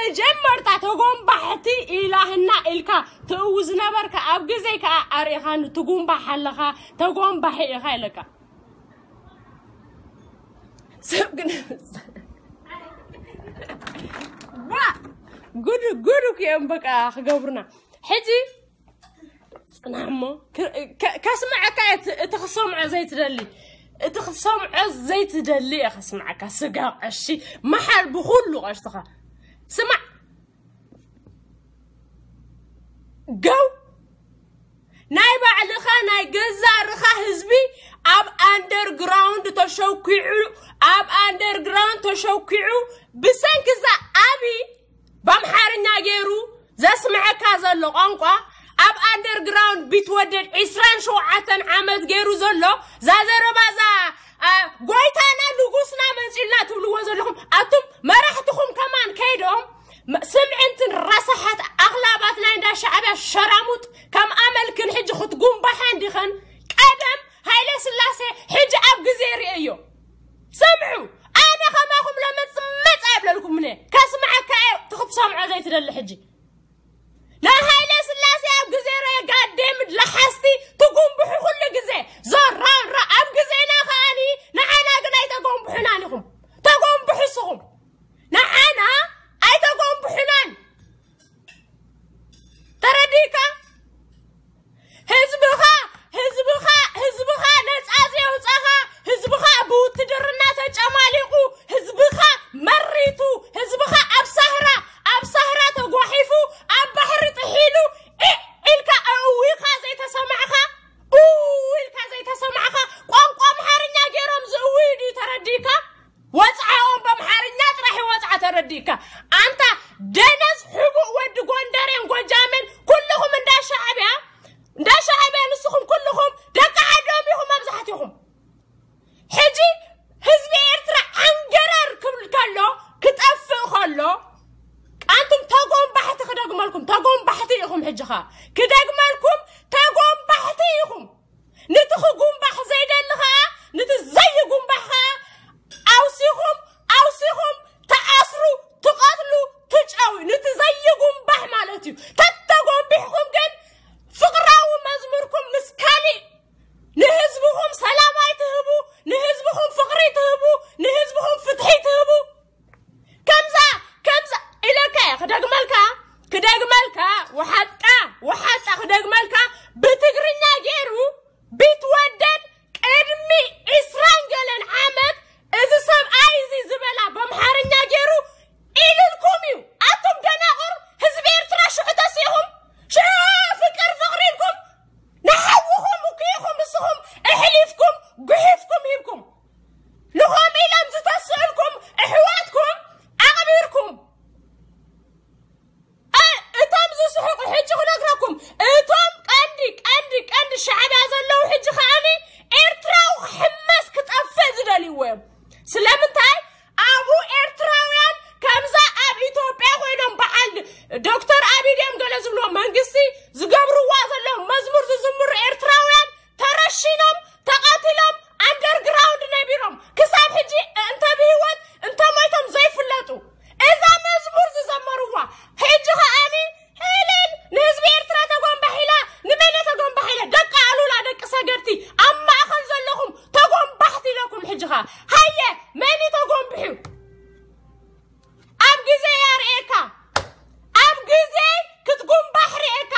መጀመርታ ተጎንባሕቲ ኢላህና ኢልካ ትእው ዝነበርካ ኣብ ግዜ ከኣ ኣርእኻኒ ትጉንባሕ ኣለኻ፣ ተጎንባሒ ኢኻ ኢለካ። ሰብ ግን ዋ ጉድ ጉድ እኮ እዮም በቃ ክገብሩና። ሕጂ ጽናሕ እሞ ክ- ከ- ከስምዐካ እየ እቲ እቲ ክሰምዖ ዘይትደሊ፣ እቲ ክሰምዖ ዘይትደሊ እየ ከስምዐካ። ስጋ ቀሺ መሓር ብኩሉ ቀሽትኻ ስማዕ። ገው ናይ ባዕልኻ ናይ ገዛእ ርኻ ህዝቢ ኣብ ኣንደርግራውንድ ተሸኪዑ፣ ኣብ ኣንደርግራውንድ ተሸኪዑ ብሰንኪ እዛ ኣብይ ብኣምሓርኛ ገይሩ ዘስምዐካ ዘሎ ቋንቋ ኣብ ኣንደርግራውንድ ቢትወደድ ዕስራን ሸውዓተን ዓመት ገይሩ ዘሎ ዛዘረባዛ ጎይታና ንጉስና መንፅልና ትብልዎ ዘለኹም ኣቱም መራሕትኹም ከማን ከይዶም ስምዕንትን ረሳሓት ኣኽላባት ናይ እንዳ ሻዕብያ ሸራሙጥ ከም ኣመልክን ሕጂ ክትጉንባሓ እንዲኸን ቀደም ሃይለ ስላሴ ሕጂ ኣብ ግዜ ርእዮ ሰምዑ ኣነ ከማኹም ለመፅመፅ ኣይብለልኩም እነ ከስምዐካ እየ ትኽትሰምዖ ዘይትደሊ ሕጂ ናይ ሃይለ ስላሴ ኣብ ግዜ ርአ ጋዴም ለሓስቲ ትጉንብሑ ኩሉ ግዜ ዘራራ ኣብ ግዜና ከኣኒ ንዓና ግን ኣይተጎንብሑናን ኢኹም ተጎንብሑ እስኹም ንዓና ኣይተጎንብሑናን ተረዲካ ህዝብኻ ህዝብኻ ህዝብኻ ነፃ ዘየውፃኻ ህዝብኻ ብውትድርና ተጨማሊቑ ህዝብኻ መሪቱ ህዝብኻ ኣብ ሳህራ ኣብ ሳህራ ተጓሒፉ ኣብ ባሕሪ ጥሒሉ ዒዕ ኢልካ እዊኻ ዘይተሰማዕኻ ኡ ኢልካ ዘይተሰማዕኻ ቋንቋ ኣምሓርኛ ገይሮም ዝእውዩ ድዩ ተረዲካ ወፅዓኦም በምሓርኛ ጥራሕ ይወፅዓ ተረዲእካ ኣንታ ደነዝ ሕቡእ ወዲ ጎንደሬን ጎጃሜን ኩልኹም እንዳ ሻዕብያ እንዳ ሻዕብያ ንስኹም ኩልኹም ደቂ ዓዶም ኢኹም መብዛሕትኹም ሕጂ ህዝቢ ኤርትራ ዓንገረር ክብል ከሎ ክጠፍእ ከሎ ኣንቱም ተጎንባሕቲ ክደግመልኩም ተጎንባሕቲ ኢኹም ሕጂ ኸ ክደግመልኩም ተጎንባሕቲ ኢኹም ንቲ ክጉንባሕ ዘይደሊ ኸዓ ንቲ ዘይጉንባሕ ኸዓ ኣውሲኹም ኣውሲኹም ትኣስሩ ትቐትሉ ትጨዊ ንቲ ዘይጉንባሕ ማለት እዩ ተተጎንቢሕኹም ግን ፍቕራዊ መዝሙርኩም ምስ ካሊእ ንህዝብኹም ሰላም ኣይትህቡ ንህዝብኹም ፍቕሪ ትህቡ ንህዝብኹም ፍትሒ ትህቡ ከምዛ ከምዛ ኢለካ እየ ክደግመልካ ክደግመልካ ውሓጥቃ ውሓጣ ክደግመልካ ብትግርኛ ገይሩ ቢትወደድ ቅድሚ ዒስራን ገለን ዓመት እዚ ሰብኣይ እዚ ዝበላ በምሓርኛ ገይሩ ኢልልኩም እዩ ኣቱም ደናቑር ህዝቢ ኤርትራ ሽዑ ተሲኹም ሽዑ ፍቅር ፍቕሪ ኢልኩም ንሓውኹም እኩይኹም ንስኹም እሕሊፍኩም ጉሒፍኩም ሂብኩም ንኸም ኢሎም ዝተስእልኩም ኣሕዋትኩም ኣቕቢርኩም እቶም ዝስሕቁ ሕጂ ክነግረኩም እቶም ቀንዲ ቀንዲ ቀንዲ ሻዕብያ ዘለዉ ሕጂ ከዓኒ ኤርትራዊ ክሕመስ ክጠፍእ ዝደልይዎ እዮም ስለምንታይ ኣብኡ ኤርትራውያን ከምዛ ኣብ ኢትዮጵያ ኮይኖም በዓል ዶክተር ኣቢይ ድዮም ገለ ዝብልዎ መንግስቲ ዝገብርዋ ዘለዉ መዝሙር ዝዝምሩ ኤርትራውያን ተረሺኖም ተቐቲሎም ኣንደርግራውንድ ነቢሮም ክሳብ ሕጂ እንተ ብህይወት እንተ ሞይቶም ዘይፍለጡ እዛ መዝሙር ዝዘመርዋ ሕጂ ከዓኒ ሄለን ንህዝቢ ኤርትራ ተጎንባሕ ኢላ ንመን ተጎንባሕ ኢለ ደቂ ኣሉላ ደቂ ሰገድቲ ኣብ ማእኸል ዘለኹም ተጎንባሕቲ ኢለኩም ሕጂ ኸዓ ሃየ መን ተጎንብሑ ኣብ ግዜ ያርእየካ ኣብ ግዜ ክትጉንባሕ ርእየካ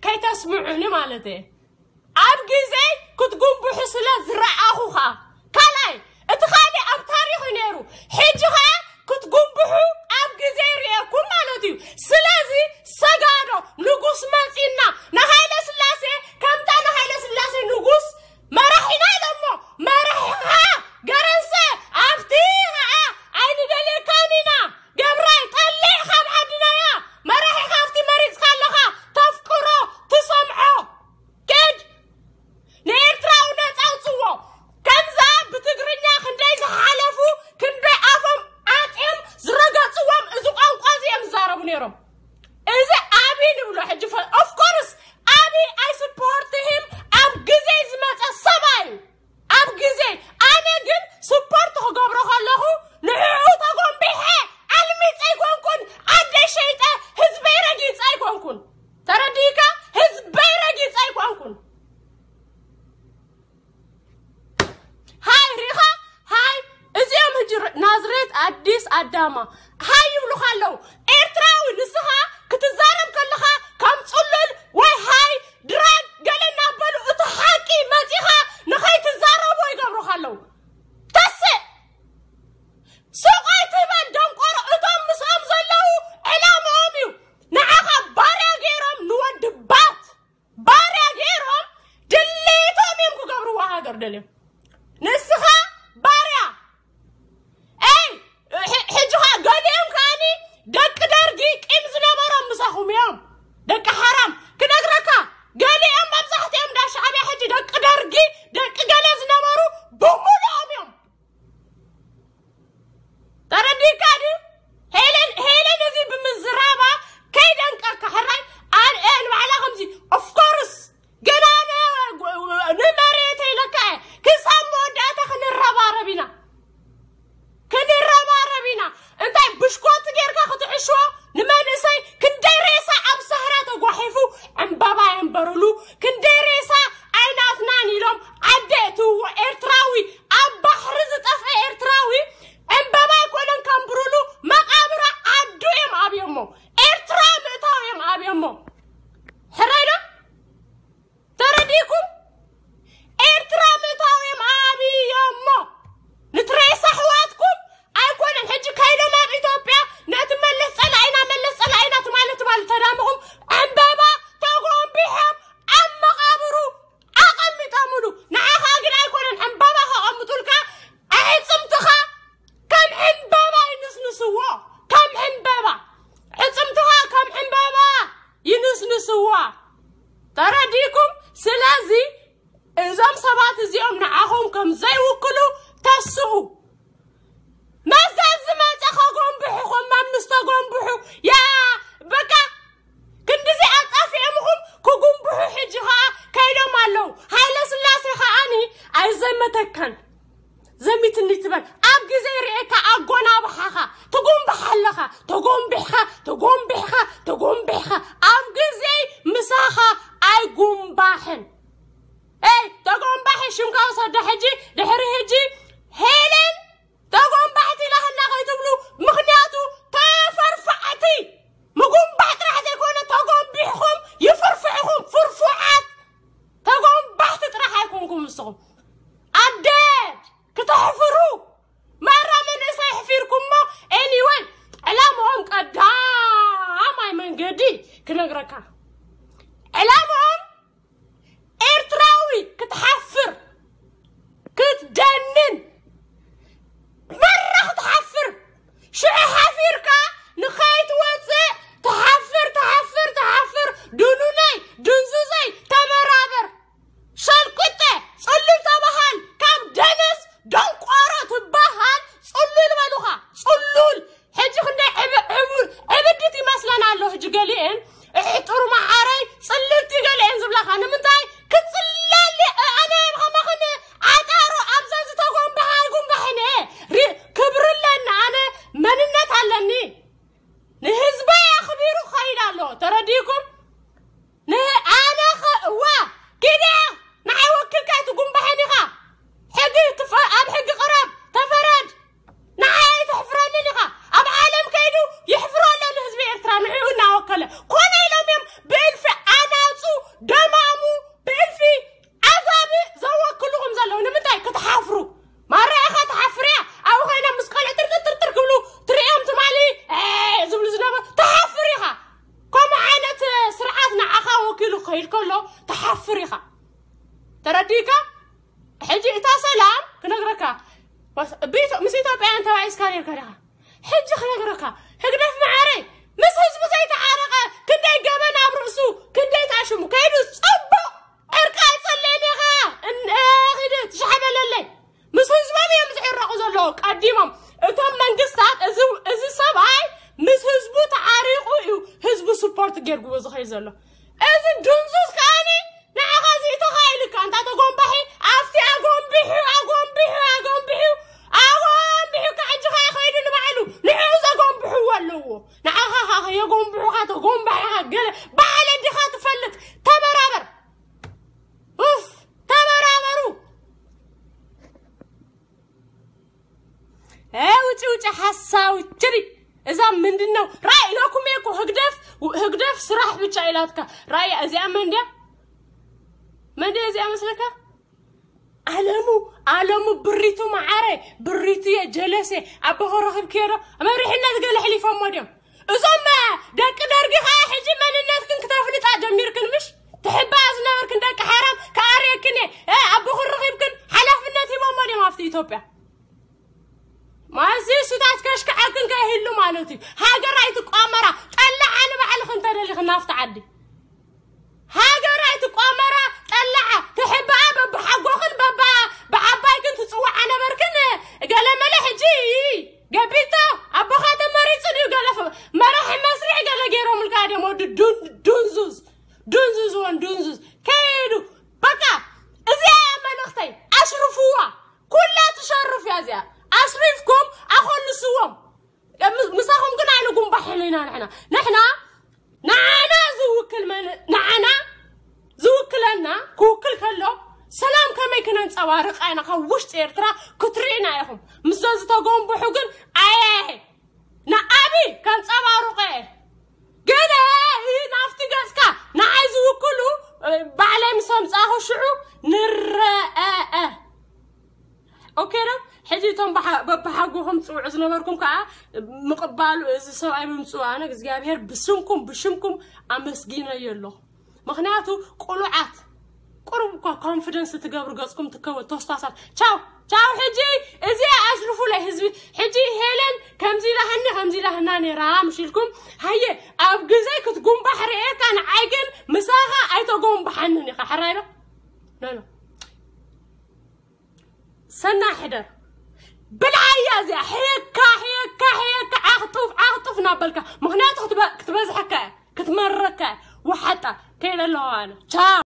ከይተስምዑኒ ማለት እየ። ኣብ ግዜ ክትጉንብሑ ስለ ዝረኣኹ ኸኣ ካልኣይ እቲ ካልእ ኣብ ታሪኽ እዩ ነይሩ። ሕጂ ኸኣ ክትጉንብሑ ኣብ ግዜ ይርእየኩም ማለት እዩ። ስለዚ ሰጋዶ ንጉስ መጺና ንሃይለ ስላሴ ከምታ ንሃይለ ስላሴ ንጉስ መራሒና ኢሎሞ መራሒኻ ገረንሰ ኣብቲ ኸኣ ኣይንደልየካን ኢና ገብራይ ጠሊዕ ካብ ዓድናያ መራሒኻ ኣብቲ መሪጽካ ኣለኻ ተፍቅሮ ትሰምዖ ኬድ ንኤርትራዊ ነጻ ኣውጽዎ። ከምዛ ብትግርኛ ክንደይ ዝሓለፉ ክንደይ ኣፎም ዓጽዮም ዝረገጽዎም እዚ ቋንቋ እዚ እዮም ዝዛረቡ ነይሮም። እዚ ኣቢ ንብሎ ሕጂ of course ኣቢ I support him ኣብ ግዜ ዝመጸ ሰብኣይ እዩ። ኣብ ግዜ ኣነ ግን support ክገብሮ ከለኹ ንዕኡ ተጎንቢሐ ኣልሚጸ ኣይኮንኩን ዓደይ ሸይጠ ህዝበይ ረጊጸ ኣይኮንኩን። ተረዲእካ ህዝበይ ረጊጸ ኣይኮንኩን። ሃይ ሪኻ ሃይ እዚኦም ሕጂ ናዝሬት ኣዲስ ኣዳማ ሃይ ይብሉኻ ኣለዉ። ኤርትራዊ ንስኻ ክትዛረብ ከለኻ ከም ጽሉል ወይ ሃይ ድራግ ገለ እናበሉ እቲ ሓቂ መጺኻ ንኸይትዛረቦ ይገብሩኻ ኣለዉ። ተስእ ሱቕ ኣይትበል ደንቆሮ። እቶም ምስኦም ዘለዉ ዕላምኦም እዩ ንዓኻ ባርያ ገይሮም ንወዲ ባት ባርያ ገይሮም ድሌቶም እዮም ክገብርዋ ሃገር ደልዮም ንስኻ ባርያ ይ ሕጂ ኸ ገሊኦም ከኣኒ ደቂ ደርጊ ቂም ዝነበሮም ምሳኹም እዮም ደቂ ሓራም ክነግረካ ገሊኦም መብዛሕትኦም ዳ ሻዕብያ ሕጂ ደቂ ደርጊ ደቂ ገለ ዝነበሩ ብምሉኦም እዮም ተረዲካ ድዩ ሄለን ሄለን እዚ ብምዝራባ ከይደንቀካ ሕራይ ኣን ንባዕላ ከምዚ of course ገና ንመሬት ኢለካ ክሳብ መወዳእታ ክንረባረብ ኢና ክንረባረብ ኢና እንታይ ብሽኮት ጌርካ ክትዕሽዎ ንመንእሰይ ክንደይ ሬሳ ኣብ ሳህራ ተጓሒፉ ዕምባባ የንበሩሉ ክንደይ ሬሳ ኣይናትናን ኢሎም ዓዲ እትውዎ ኤርትራዊ ኣብ ባሕሪ ዝጠፍአ ኤርትራዊ ዕምባባ ኣይኮነን ከንብሩሉ መቃብራ ዓዱ እዮም ኣብዮሞ ኤርትራ ምእታው እዮም ኣብዮሞ ሕራይ ዶ ተረዲእኩም ኤርትራ ምእታው እዮም ኣብዮሞ ንትሬሳ ኣሕዋትኩም ኣይኮነን ሕጂ ከይዶም ኣብ ኢትዮጵያ ነቲ መለስ ጸላኢና መለስ ጸላኢና ትማሊ ትማሊ ተዳምኹም ዕምበባ ተጎንቢሖም ኣብ መቓብሩ ኣቐሚጦምሉ ንዓኻ ግን ኣይኮነን ዕምበባ ከቐምጡልካ ኣዕጽምትኻ ከም ዕምበባ ይንስንስዎ ከም ዕምበባ ዕጽምትኻ ከም ዕምበባ ይንስንስዋ ተረዲኩም ስለዚ እዞም ሰባት እዚኦም ንዓኹም ከም ዘይውክሉ ተስኡ መዘዝ ዝመፀ ከጎንብሑኹም መምስ ተጎንብሑ ያ በቃ ክንድዚ ኣጣፊኦምኹም ክጉንብሑ ሕጂ ከዓ ከይዶም ኣለዉ ሃይለ ስላሴ ከዓኒ ኣይዘመተካን ዘሚትኒ ትበል ኣብ ግዜ ርእካ ኣጎናብሓኻ ትጎንብሕ ኣለኻ ተጎንቢሕኻ ተጎንቢሕኻ ተጎንቢሕኻ ኣብ ግዜ ምሳኻ ኣይጉንባሕን ይ ተጎንባሒ ሽምካ ወሰዶ ሕጂ ድሕሪ ሕጂ ሄለን ተጎንባሕቲ ኢላህና ከይትብሉ ምኽንያቱ ተፈርፋዕቲ ምጉንባሕ ጥራሕ ዘይኮነ ተጎንቢሕኹም ይፍርፍዕኹም ፍርፉዓት ተጎንባሕቲ ጥራሕ ኣይኮንኩም ንስኹም ኣደድ ክተሕፍሩ ምስ ኢትዮጵያውያን ተባኢስካ ነርካ ዲኻ? ሕጂ ክነግረካ፣ ህግደፍ መዓረይ ምስ ህዝቡ ዘይተዓረቐ፣ ክንደይ ገበን ኣብ ርእሱ፣ ክንደይ ተኣሽሙ ከይዱ፣ ጽቡቕ ዕርቂ ኣይጸልእን ኢኻ። እን- እ፣ ኺድ ትሽሓበለለይ። ምስ ህዝቦም እዮም ዝዕረቑ ዘለዉ ቀዲሞም። እቶም መንግስታት፣ እዚ፣ እዚ ሰብኣይ ምስ ህዝቡ ተዓሪቑ እዩ ህዝቡ ስፖርት ጌርግዎ ዝኸይ ዘሎ። እዚ ድንዙዝ ከኣኒ ንዓኻ እዚ ተኻኢልካ፣ እንታ ተጎንባሒ፣ ኣብቲ ኣጎንቢሑ፣ ኣጎንቢሑ፣ ኣጎንቢሑ፣ ኣጎንቢሑ፣ ካብ ሕጂ ኸዓ ኸይዱ ንባዕሉ፣ ንዕኡ ዘጎንብሕዎ ኣለዎ። ንዓኻ ኸዓ የጎንብሑኻ፣ ተጎንባሒኻ፣ ገለ ባዕለ ዲኻ ትፈልጥ፣ ተበራበር። ኡፍ፣ ተበራበሩ። እ፣ ውጪ ውጪ ሓሳዊ ችሪ። እዛ ምንድን ነው? ራይ ኢለኩም እኮ ህግደፍ፣ ህግደፍ ስራሕ ብቻ ኢላትካ። ራይ እዚኣ መንድያ? መንድያ እዚኣ መስለካ? ኣለሙ፣ ኣለሙ ብሪቱ መዓረ፣ ብሪቱ የጀለሴ፣ ኣቦ ረኺብክዮ ዶ? መሪሕነት ገለ ሕሊፎሞ ድዮም? እዞም ደቂ ደርጊ ኸዓ ሕጂ መንነትክን ክተፍልጣ ጀሚርክን ምሽ? ትሕባኣ ዝነበርክን ደቂ ሓራም ክኣርየክን እየ። እ፣ ኣቦኽን ረኺብክን ሓላፍነት ሂቦሞ ድዮም ኣብቲ ኢትዮጵያ? ማዚ ሱታት ከሽክዓክን ከይህሉ ማለት እዩ። ሃገር ኣይትቋመራ፣ ጠላዓ ንባዕልኽን ተደሊኽን ናብቲ ዓዲ። ሃገር ኣይትቋመራ፣ ጠላዓ ትሕባኣ በብሓጎኽን በባ ብዓባይክን ትጽውዓ ነበርክን። ገለ መለ ሕጂ ገቢቶ ኣቦኻ ተመሪጹ ድዩ? ገለ ፈ-፣ መራሒ መስርዕ ገለ ገይሮምልካ ድዮም? ወዲ ዱን-፣ ዱንዙዝ፣ ዱንዙዝ ወን ዱንዙዝ ከይዱ። በቃ እዚኣ እያ መልእኽተይ። ኣሽርፍዋ። ኩላ ትሸርፍ እያ እዚኣ። ኣሽሪፍኩም ኣኾልስዎም። ም-፣ ምሳኹም ግን ኣይንጉንባሕን ኢና ንሕና። ንሕና፣ ንዓና ዝውክል መን-፣ ንዓና ዝውክለና ክውክል ከሎ ሰላም ከመይ ክነንጸባርቕ ኢና ካብ ውሽጢ ኤርትራ ክትርእዩና ኢኹም። ምስ ዘዝተጎንብሑ ግን ኣየ ንኣቢ ከንጸባርቑ እየ። ገለ ናብቲ ገጽካ ንዓይ ዝውክሉ፣ እ፣ ባዕለይ ምስ ኣምጻኹ ሽዑ ንረኣኣ። ኦኬ ዶ? ሕጂ እቶም በሓ-፣ በብሓጎኹም ትጽውዑ ዝነበርኩም ከኣ ምቕባሉ፣ እዚ ሰብኣይ ምምጽኡ ኣነ እግዚኣብሔር ብስምኩም፣ ብሽምኩም ኣመስጊነዮ ኣለኹ። ምኽንያቱ ቁሉዓት ቁሩብ እኳ ኮንፊደንስ ትገብሩ ገጽኩም ትከወ ተስፋሳት። ቻው፣ ቻው። ሕጂ እዚ ኣሽርፉለይ ህዝቢ። ሕጂ ሄለን ከምዚ ኢላሃኒ፣ ከምዚ ኢላሃና ነይራ ምሽልኩም። ሃየ፣ ኣብ ግዜ ክትጉንባሕ ርእየካ ንዓይ ግን ምሳኻ ኣይተጎንባሓንን ኢኻ። ሕራይ ዶ? ኖ፣ ኖ። ሰና ሕደር። ብልዓያ እዚኣ፣ ሕየካ፣ ሕየካ፣ ሕየካ፣ ዓኽጡፍ፣ ዓኽጡፍ እናበልካ። ምኽንያቱ ክትበ-፣ ክትበዝሐካ እያ፣ ክትመረካ እያ። ወሓጣ፣ ከይደ ኣለኹ ኣነ። ቻው።